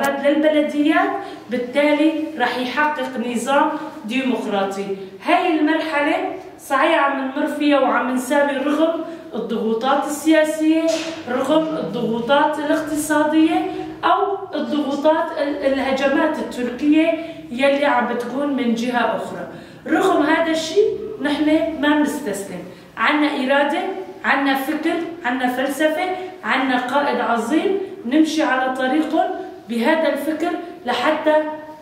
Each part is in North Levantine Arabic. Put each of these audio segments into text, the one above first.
للبلديات، بالتالي رح يحقق نظام ديمقراطي. هاي المرحلة صحيح عم نمر فيها وعم نساوي رغم الضغوطات السياسية، رغم الضغوطات الاقتصادية أو الضغوطات الهجمات التركية يلي عم بتكون من جهة أخرى. رغم هذا الشيء نحن ما بنستسلم، عنا إرادة، عنا فكر، عنا فلسفة، عنا قائد عظيم نمشي على طريقهم بهذا الفكر لحتى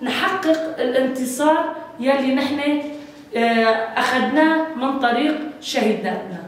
نحقق الانتصار يلي نحن أخذناه من طريق شهيداتنا.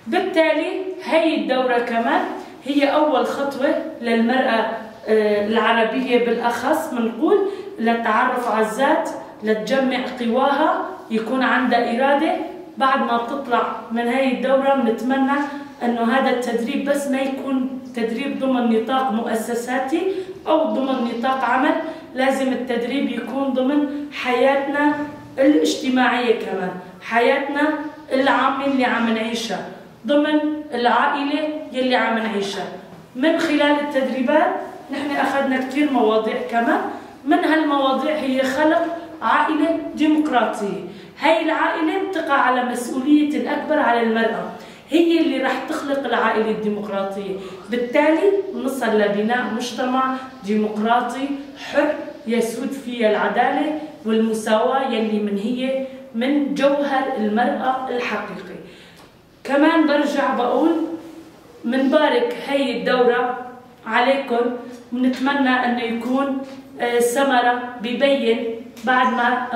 بالتالي هاي الدورة كمان هي أول خطوة للمرأة العربية بالأخص، منقول للتعرف على الذات، لتجمع قواها، يكون عندها إرادة. بعد ما تطلع من هاي الدورة بنتمنى أنه هذا التدريب بس ما يكون تدريب ضمن نطاق مؤسساتي أو ضمن نطاق عمل، لازم التدريب يكون ضمن حياتنا الاجتماعية كمان، حياتنا العامة اللي عم نعيشها، ضمن العائلة يلي عم نعيشها. من خلال التدريبات نحن أخذنا كثير مواضيع كمان، من هالمواضيع هي خلق عائلة ديمقراطية. هاي العائلة بتقع على مسؤولية الأكبر على المرأة، هي اللي راح تخلق العائلة الديمقراطية، بالتالي نصل لبناء مجتمع ديمقراطي حر يسود فيه العدالة والمساواة يلي من هي من جوهر المرأة الحقيقي. كمان برجع بقول منبارك هي الدورة عليكم، ونتمنى انه يكون ثمرة ببين بعد ما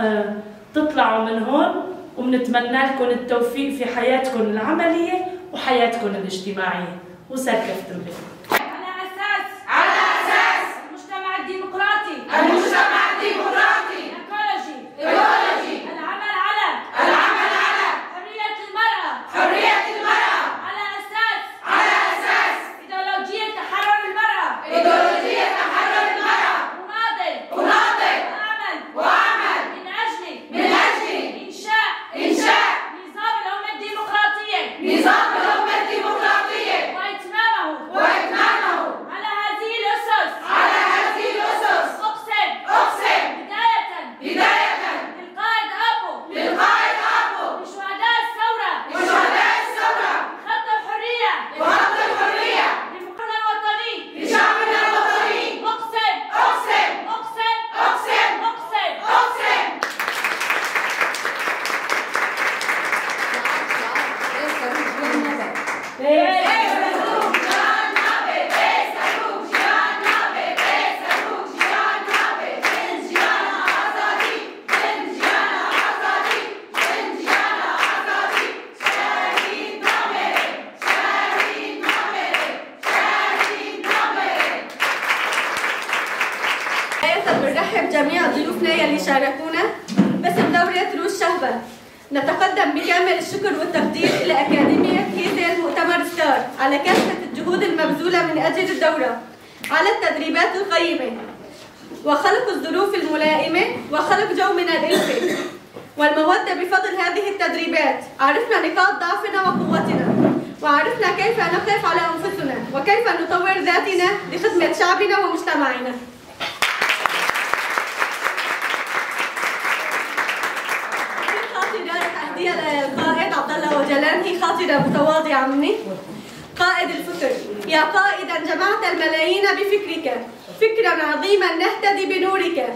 تطلعوا من هون، وبنتمنى لكم التوفيق في حياتكم العملية وحياتكم الاجتماعية. وسركفتم بكم. على أساس المجتمع الديمقراطي، المجتمع الديمقراطي، ايكولوجي، العمل على حرية المرأة، حرية المرأة، على أساس إيديولوجية تحرر المرأة، إيديولوجية تحرر المرأة، أناضل وأعمل من أجل إنشاء نظام الأمة الديمقراطية، نظام الأمة الديمقراطية، وإتمامه على هذه الأسس، أقسم بداية للقائد أبو، لشهداء الثورة، بخط الحرية، لشعبنا الوطني، أقسم أقسم أقسم أقسم أقسم. بنرحب جميع ضيوفنا يلي شاركونا باسم دورة روج شهبة. نتقدم بكامل الشكر والتقدير إلى أكاديمية هيزل مؤتمر ستار على كافة الجهود المبذولة من أجل الدورة، على التدريبات القيمة وخلق الظروف الملائمة وخلق جو من الألفة والمودة. بفضل هذه التدريبات عرفنا نقاط ضعفنا وقوتنا، وعرفنا كيف نقف على أنفسنا وكيف نطور ذاتنا لخدمة شعبنا ومجتمعنا. للقائد عبد الله أوجلان، هي خاطرة متواضعة مني. قائد الفكر، يا قائدا جمعت الملايين بفكرك، فكرا عظيما نهتدي بنورك،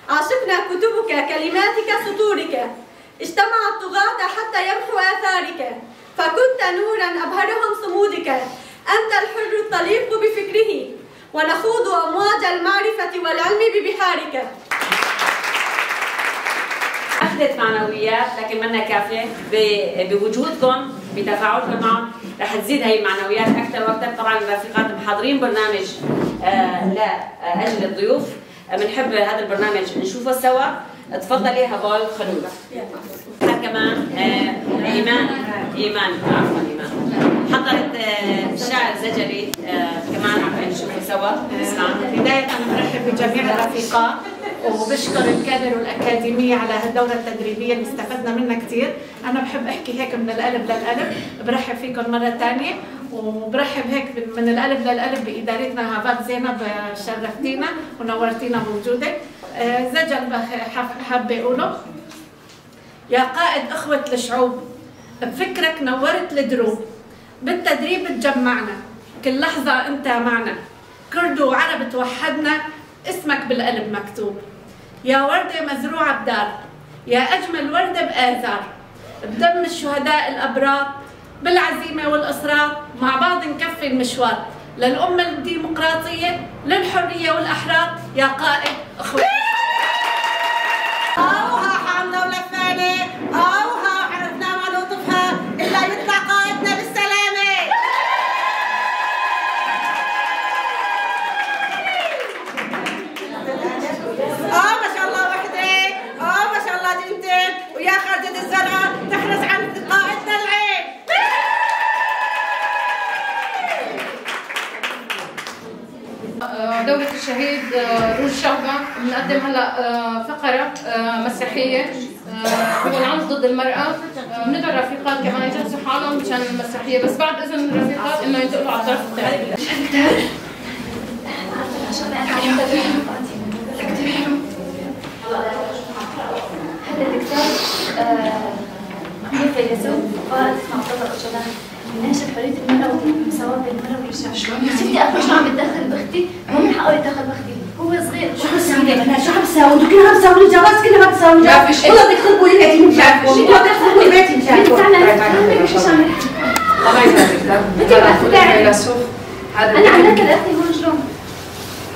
عشقنا كتبك كلماتك سطورك، اجتمع الطغاة حتى يمحوا آثارك، فكنت نورا أبهرهم صمودك، أنت الحر الطليق بفكره، ونخوض أمواج المعرفة والعلم ببحارك. أخذت معنويات لكن منا كافية، بوجودكم بتفاعلكم معهم رح تزيد هي المعنويات أكثر وأكثر. طبعا الرفيقات محضرين برنامج لأجل الضيوف، بنحب هذا البرنامج نشوفه سوا. تفضلي هبال خلود. كمان إيمان عفوا إيمان حضرت شعر زجري كمان عم نشوفه سوا. نسمع. بداية نرحب بجميع الرفيقات. وبشكر الكادر والأكاديمية على هالدورة التدريبية اللي استفدنا منها كثير. أنا بحب أحكي هيك من القلب للقلب، برحب فيكم مرة ثانية، وبرحب هيك من القلب للقلب بإدارتنا هافال زينب، شرفتينا ونورتينا بوجودك. زجل حابة أقوله: يا قائد أخوة الشعوب، بفكرك نورت الدروب، بالتدريب تجمعنا، كل لحظة أنت معنا، كرد وعرب توحدنا، اسمك بالقلب مكتوب. يا وردة مزروعة بدار، يا أجمل وردة بآذار، بدم الشهداء الأبرار، بالعزيمة والإصرار، مع بعض نكفي المشوار، للأمة الديمقراطية، للحرية والأحرار، يا قائد أخوة. أوها حامنا ولفانة، أوها عرفنا ما نوطفها، إلا يطلع قائدنا بالسلامة. ما شاء الله وحدة، ما شاء الله جنتين، ويا خرجة الزرعة تحرس عن قائدنا العين. دورة الشهيد روج شهبة بنقدم هلا فقرة مسرحية هو العنف ضد المرأة. بندعو الرفيقات كمان يجهزوا حالهم مشان المسرحية، بس بعد إذن الرفيقات إنه ينتقلوا على الطرف الثاني. هذا الكتاب فيلسوف فارس عبد الله أوجلان بيناشد حرية المرأة والمساواة بين المرأة والرجال. شفتي أخوي شو عم يتدخل بأختي؟ مو من حقه يتدخل بأختي، هو صغير. شو عم تساوي يا بنات؟ شو عم تساوي؟ انتوا كلها عم تساووا لي جرس، كلها عم تساووا لي جرس. والله بدك تخربوا لي بيتي من شافكم، والله بدك تخربوا لي بيتي من شافكم. طبعا هذا الكتاب فيلسوف، هذا أنا علمت لأختي هون شلون.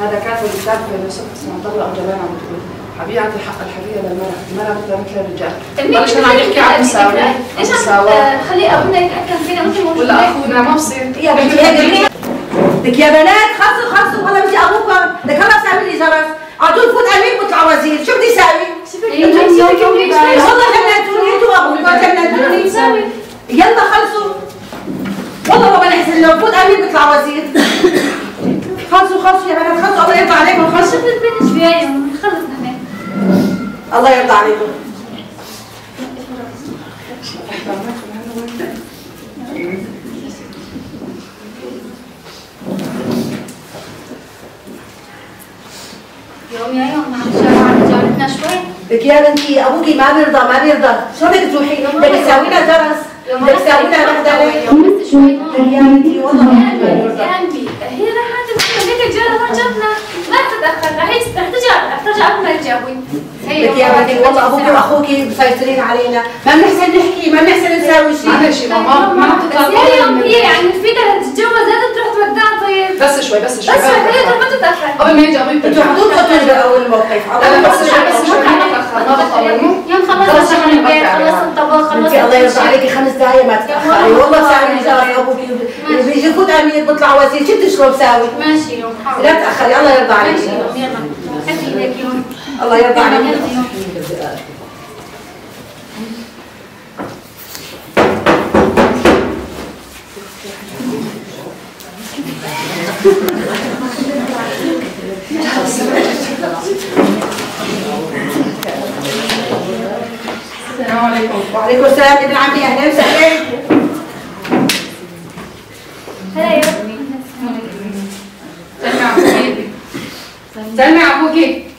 هذا كاتب الكتاب فيلسوف اسمه عبد الله أوجلان، عم بتقول حبيبي عندي حق الحرية للمرأة، المرأة مثلها مثل الرجال. ليش أنا عم يحكي عن المساواة؟ ليش عم خلي أبونا يتحكم فينا مثل ما ولا أخونا ما بصير. يا بنتي لك يا بنات خلصوا خلصوا، والله بدي أبوكم، لك هلا بتعمل لي جرس، على طول فوت أمين بطلع وزير، شو بدي ساوي؟ والله جننتوني انتوا وأبوكم جننتوني. يلا خلصوا، والله ما بنحسن لو فوت أمين بطلع وزير. خلصوا خلصوا يا بنات خلصوا، الله يرضى عليكم خلصوا. شوف البنت شوي نخلص نحن. الله يرضى عليكم. يوم يا يوم عم نشارع جارتنا شوي. لك يا بنتي ابوكي ما بيرضى ما بيرضى، شلون بدك تروحي؟ بدك تساوي لنا جرس، بدك تساوي لنا بهدله. بس شوي. يا بنتي والله ما بيرضى. يا قلبي هي راح هيك الجارة هون جنبنا، ما تتأخر، رح ترجع رح ترجع قبل ما يرجع ابوي. لك يا بنتي والله ابوك واخوك مسيطرين علينا، ما بنحسن نحكي، ما بنحسن نساوي شيء. معلش يا ماما ما عم تطلع. بس يا يوم هي يعني رفيقتها تتجوز لازم تروح تودعها. طيب بس شوي بس شوي بس شوي، خليها تروح ما تتأخر. قبل ما يجي ابوي انتوا حطوا خطوة باول موقف. لا بس شوي بس شوي، ما بتأخر ما بطول. مو يوم خلصت شغل البيت، خلصت الطبخ، خلصت. الله يرضى عليكي 5 دقايق ما تتأخري، والله بساوي جرس ابوك بيجي يفوت امير بطلع وزير، شفتي شلون بساوي؟ ماشي يوم حاضر. لا تأخري الله يرضى عليكي. ماشي يوم يلا حكي لك يوم. الله يرضى عليك. السلام عليكم. وعليكم السلام ابن عمي، اهلا وسهلا. هلا يا ابني. سلمي على ابوكي. سلمي على ابوكي.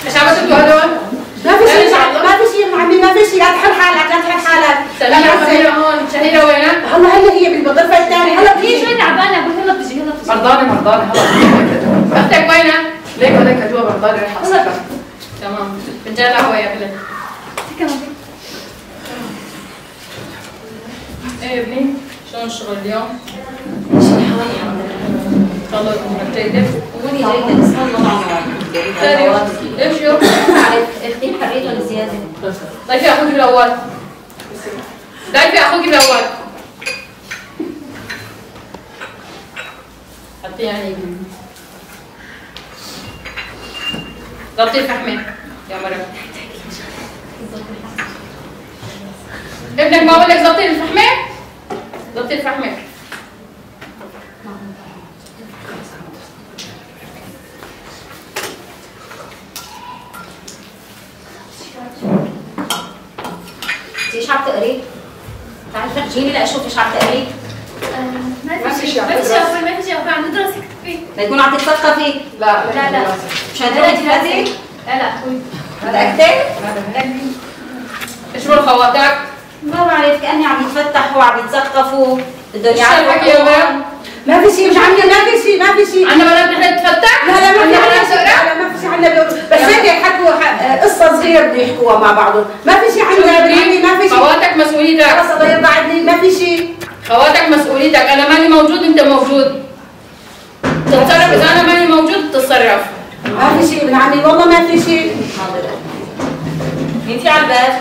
ايش عم تقولوا هدول؟ ما في شيء ما في شيء يا عمي، ما في شيء، لا تحل حالك لا تحل حالك. سلام على شهيرة هون، شهيرة وينها؟ هلا هلا هي بالغرفة الثانية، هلا هي شوي تعبانة بس هلا بتجي هلا بتجي. مرضانة مرضانة هلا. اختك وينها؟ ليك هذاك جوا مرضانة رح أصفر. تمام، فنجان قهوة يا بنت. ايه يا ابني، شلون الشغل اليوم؟ ماشي الحال الحمد لله. ان شاء الله امورك جيدة؟ اموري جيدة بس هون وضعنا ليش يوم؟ اخذين حريتهم زيادة. ضيفي اخوك بالاول. ضيفي اخوك بالاول. حطيه يعني ضبطي الفحمة يا مرة. ابنك ما بقول لك ظبطي الفحمه؟ ظبطي الفحمه. انت ايش عم تقري؟ تعالي فرجيني لاشوف ايش عم تقري. ما في شيء، ما في شيء اخوي، ما في شيء اخوي، عم ندرس اكتفي. ليكون عم تتثقفي؟ لا لا لا. مش هتقري تفاتي؟ لا لا اخوي. متأكدة؟ ايش بقول خواتك؟ ما بعرف، كأني عم يتفتحوا، عم يتثقفوا، بدهم يعرفوا. ما في شيء، مش عندنا، ما في شيء، ما في شيء. عندنا بنات نحن نتفتح؟ لا لا ما في شيء، لا ما في شيء عندنا، بس هيك حكوا قصة صغيرة بده يحكوها مع بعضهم، ما في شيء عندنا بالعمي، ما في شيء. خواتك مسؤوليتك. خلص الله يرضى عني، ما في شيء. خواتك مسؤوليتك، أنا ماني موجود أنت موجود. تتصرف، إذا أنا ماني موجود تتصرف. ما في شيء ابن عمي، والله ما في شيء. حاضر. مين في على الباب؟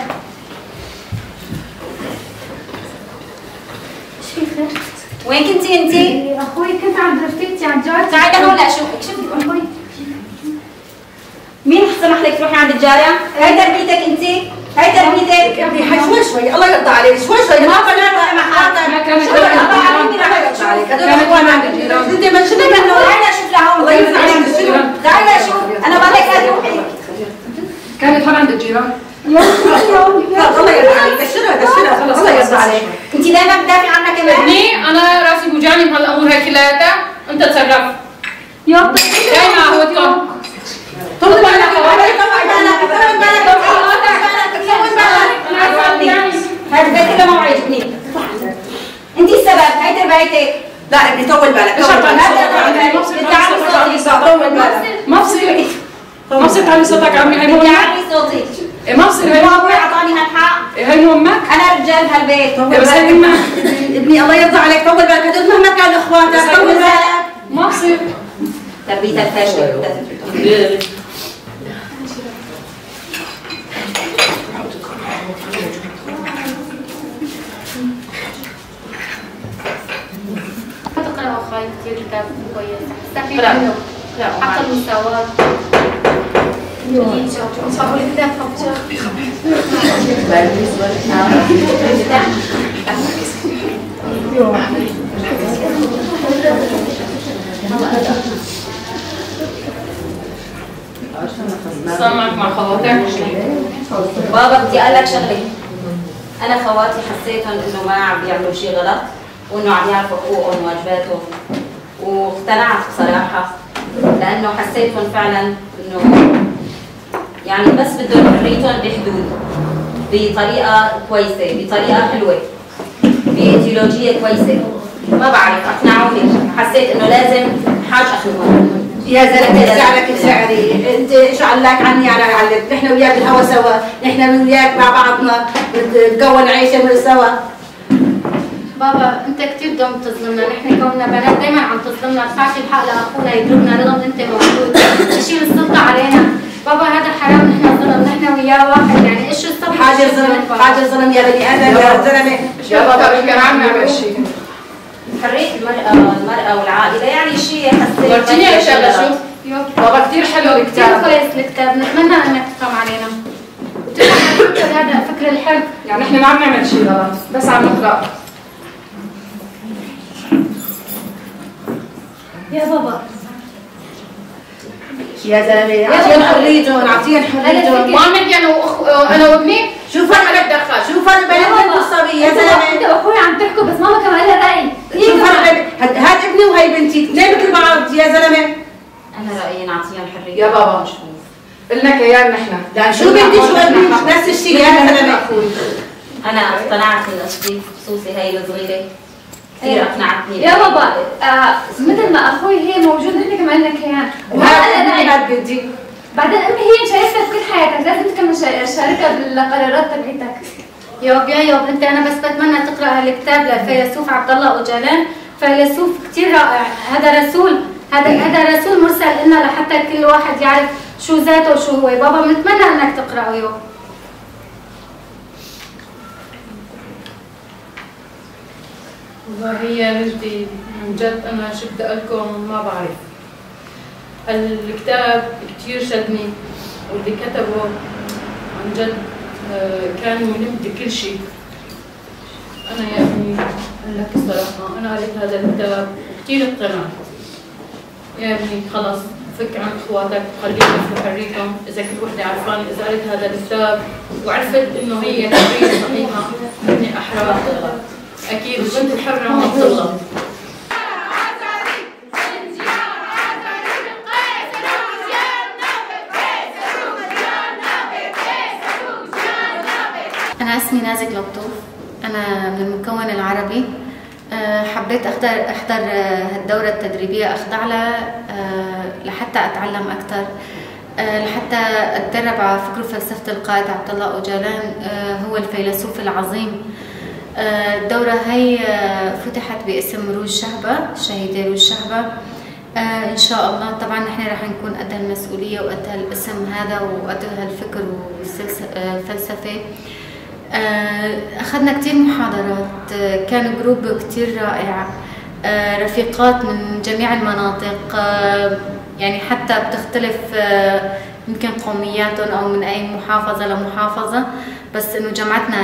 شو في خير؟ وين كنتي انتي؟ اخوي كنت عند رفيقتي عند جارتي. تعالي لهون لاشوفك، شوفي اخوي. مين سمح لك تروحي عند الجارة؟ هاي تربيتك انتي؟ هاي تربيتك؟ ابني حي شوي شوي، الله يرضى عليك، شوي شوي، ما بنات مع حالك. شو الله يرضى عليك، هدول اخوان عند الجيران، انت ما شو بدك؟ تعالي لاشوف لهون. الله يرضى عليك، تعالي لاشوف، انا بالك تروحي. كانت هون عند الجيران. الله يرضى عليك، دشرها دشرها، الله يرضى عليك. انت دائما بتدافعي عنا كمان؟ ابني انا راسي بوجعني من هالامور هاي كلياتها، انت تصرف. يا طيب دايما عودتكم. طول بالك، طول بالك، طول بالك، طول بالك. انا عارفه يعني هذا البيت كله ما عاجبني. انت السبب، هاي تربيتك. لا ابني طول بالك، طول بالك. طول بالك. ما بصير، ما بصير تعلي صوتك عمي، هي مو امك؟ تعلي صوتي. إيه ما بصير، هي مو ابوي اعطاني هالحق. إيه هي مو امك؟ انا رجال بهالبيت. بس هي امك. ابني الله يرضى عليك، طول بالك، هدول مهما كانوا اخواتك، طول بالك. ما بصير. تربيتك فاشلة. تقرأوا اخوي كثير كتاب كويس، استفيد منه. حق المساواة. صار معك مع خواتك؟ بابا بدي اقول لك شغله، انا خواتي حسيتهم انه ما عم بيعملوا شيء غلط، وانه عم يعرفوا حقوقهم وواجباتهم، واقتنعت بصراحة، لانه حسيتهم فعلا انه يعني بس بدهم حريتهم بحدود، بطريقة كويسة، بطريقة حلوة، بايديولوجيه كويسة. ما بعرف، اقنعوني، حسيت انه لازم حاج اخذهم. يا زلمة سعرك بسعري، انت شو علاك عني انا علق، نحن وياك بالهوا سوا، نحن وياك مع بعضنا بنكون عيشه من سوا. بابا انت كثير دوم تظلمنا، نحن كوننا بنات دائما عم تظلمنا، بتعطي الحق لاخونا يضربنا رغم انت موجود، تشيل السلطة علينا، بابا هذا حرام، نحن ظلم، نحن وياه واحد، يعني ايش الصبر؟ حاجة ظلم، حاجة ظلم يا بني ادم يا زلمة. يا بابا كان عم يعمل شيء. حرية المرأة والعائلة يعني شيء حسيت. ورجيني يا شغله شوف. بابا كثير حلو الكتاب. كثير كويس الكتاب، نتمنى انك تفهم علينا. وتفهم فكر هذا فكر الحب. يعني نحن ما عم نعمل شيء غلط، بس عم نقرأ. يا بابا يا زلمة اعطيهم حريتهم، اعطيهم حريتهم. ما عم نحكي انا انا وابني. شو فرق دخل؟ شو فرق بين البنت والصبي يا زلمة؟ انت واخوي عم تحكوا بس ماما كمان لها راي. شو فرق بين هاد ابني وهي بنتي، اثنين مثل بعض يا زلمة. انا رايي نعطيهم حرية. يا بابا قلنا كيان نحن. لا شو بنتي شو ابني نفس الشيء يا زلمة. انا اقتنعت من قصتي، خصوصي هي الصغيرة. كثير اقنعتني. يا بابا مثل ما اخوي هي موجود نحن كمان لنا كيان. وهذا هاد بنتي. بعدين امي هي مشاركتها بكل حياتك، لازم تكمل شاركها بالقرارات تبعتك. يوب يا يوب انت، انا بس بتمنى تقرا هالكتاب للفيلسوف عبد الله اوجلان، فيلسوف كثير رائع، هذا رسول، هذا رسول مرسل لنا لحتى كل واحد يعرف شو ذاته وشو هو. بابا بنتمنى انك تقراه يوب. والله يا بنتي عن جد انا شو بدي اقول لكم ما بعرف. الكتاب كثير شدني، واللي كتبه عن جد كان ملم بكل شيء. أنا يا ابني أقول لك الصراحة، أنا قريت هذا الكتاب وكثير اقتنعت. يا ابني خلص فك عن اخواتك وخليهم في حريتهم، إذا كل وحدة عرفانة إذا قريت هذا الكتاب وعرفت إنه هي الحرية الصحيحة هن أحرار. أكيد البنت الحرة ما بتغلط. أنا اسمي نازك لطوف، أنا من المكون العربي. حبيت أحضر هالدورة التدريبية، أخضع لها لحتى أتعلم أكثر، لحتى أتدرب على فكر وفلسفة القائد عبد الله أوجلان، هو الفيلسوف العظيم. الدورة هي فتحت باسم روج شهبة، الشهيدة روج شهبة. إن شاء الله طبعا نحن رح نكون قد هالمسؤولية وقد هالاسم هذا وقد هالفكر والفلسفة. أخذنا كتير محاضرات، كان group كتير رائع، رفيقات من جميع المناطق، يعني حتى بتختلف يمكن قومياتهم أو من أي محافظة لمحافظة، بس إنه جمعتنا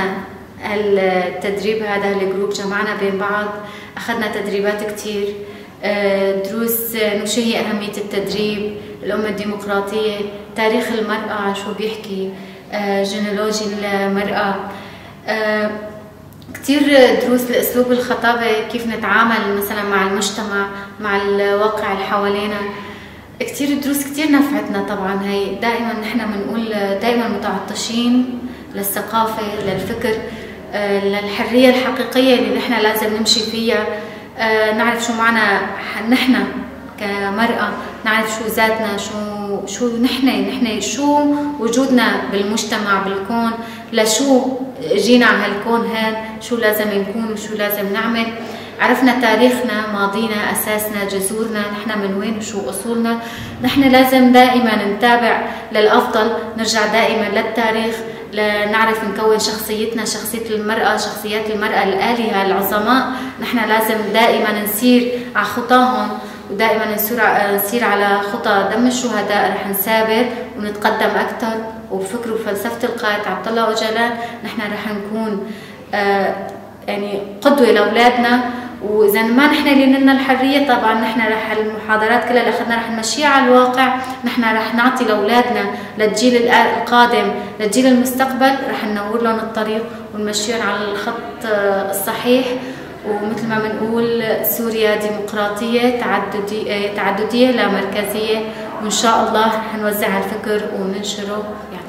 التدريب هذا، ال group جمعنا بين بعض. أخذنا تدريبات كتير، دروس إنه شو هي أهمية التدريب، الأمة الديمقراطية، تاريخ المرأة شو بيحكي، جينيولوجي المرأة، كتير دروس لأسلوب الخطابة، كيف نتعامل مثلا مع المجتمع، مع الواقع اللي حوالينا. كتير دروس كتير نفعتنا. طبعا هي دائما نحن بنقول دائما متعطشين للثقافة، للفكر، للحرية الحقيقية اللي نحن لازم نمشي فيها. نعرف شو معنى نحن كمرأة، نعرف شو ذاتنا، شو نحن شو وجودنا بالمجتمع، بالكون، لشو جينا على هالكون هاد، شو لازم نكون وشو لازم نعمل. عرفنا تاريخنا، ماضينا، اساسنا، جذورنا، نحن من وين وشو اصولنا. نحن لازم دائما نتابع للافضل، نرجع دائما للتاريخ لنعرف نكون شخصيتنا، شخصية المرأة، شخصيات المرأة الآلهة العظماء. نحن لازم دائما نسير على خطاهم، ودائما نسير على خطى دم الشهداء. رح نثابر ونتقدم أكثر، وبفكر وفلسفة القائد عبد الله أوجلان نحن رح نكون يعني قدوة لأولادنا. وإذا ما نحن اللي لنا الحرية، طبعا نحن رح المحاضرات كلها اللي أخذنا رح نمشيها على الواقع. نحن رح نعطي لأولادنا، للجيل القادم، لجيل المستقبل، رح ننور لهم الطريق ونمشيهم على الخط الصحيح. ومثل ما بنقول سوريا ديمقراطية تعددية لا مركزية، وإن شاء الله رح نوزع هالفكر وننشره. يعطيكم